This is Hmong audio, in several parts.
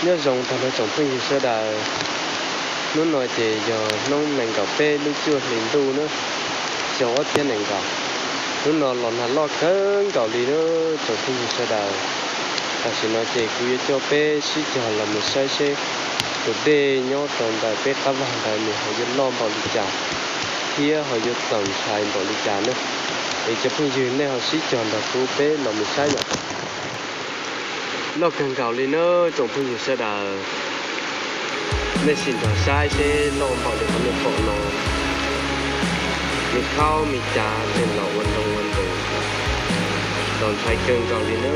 Nyob zoo tag nrho tsoom phooj ywg sawv daws. Hnub no ces yog hnub nees nkaum peb lub cuaj hli ntuj na, xyoo ob txhiab nees nkaum. Hnub no los nag loj kawg nkaus li na tsoom phooj ywg sawv daws. Tam sim no ces kuv yuav coj peb sib cog los mus saib seb tus dej nyob rau ntawm peb qab vag ntawd nws ho yuav loj npaum li cas thiab ho yuav txaus ntshai npaum li cas na. Es cov phooj ywg nej ho sib cog nrog kuv peb los mus saib yom. Loj kawg nkaus li na tsoom phooj ywg sawv daws. Nej sim nrog saib seb loj npaum li qhov nej pom no. Me khaub me cas tej los ua nroo ua nroos, txaus ntshai kawg nkaus li na.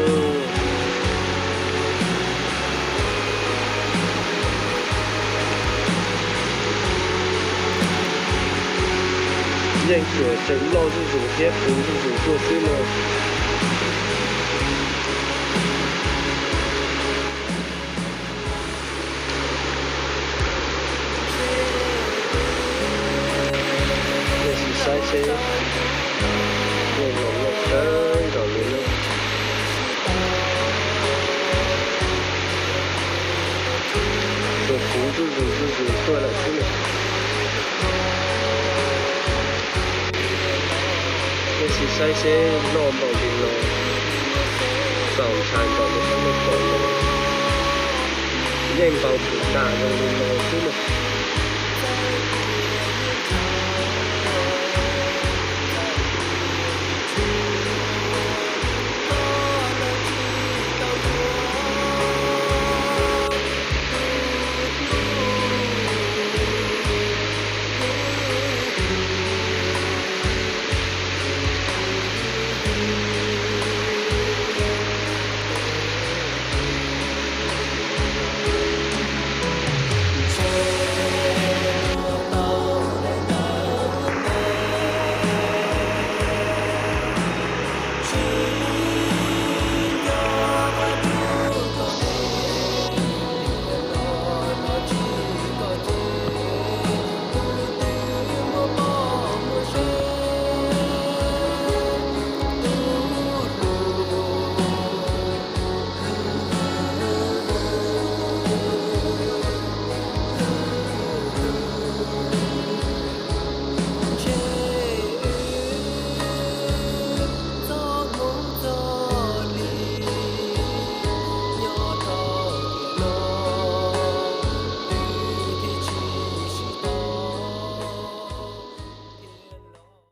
Yeej tsuas tseem loj zuj zus thiab puv zuj zus tuaj xwb no. Nej sim saib seb, yeej los loj kawg nkaus li na. Tsuas puv zuj zus zuj zus tuaj lawm xwb na. Nej sim saib seb loj npaum li no, txaus ntshai npaum li qhov nej pom no, yeej nkaus pum tas zoo li no xwb na.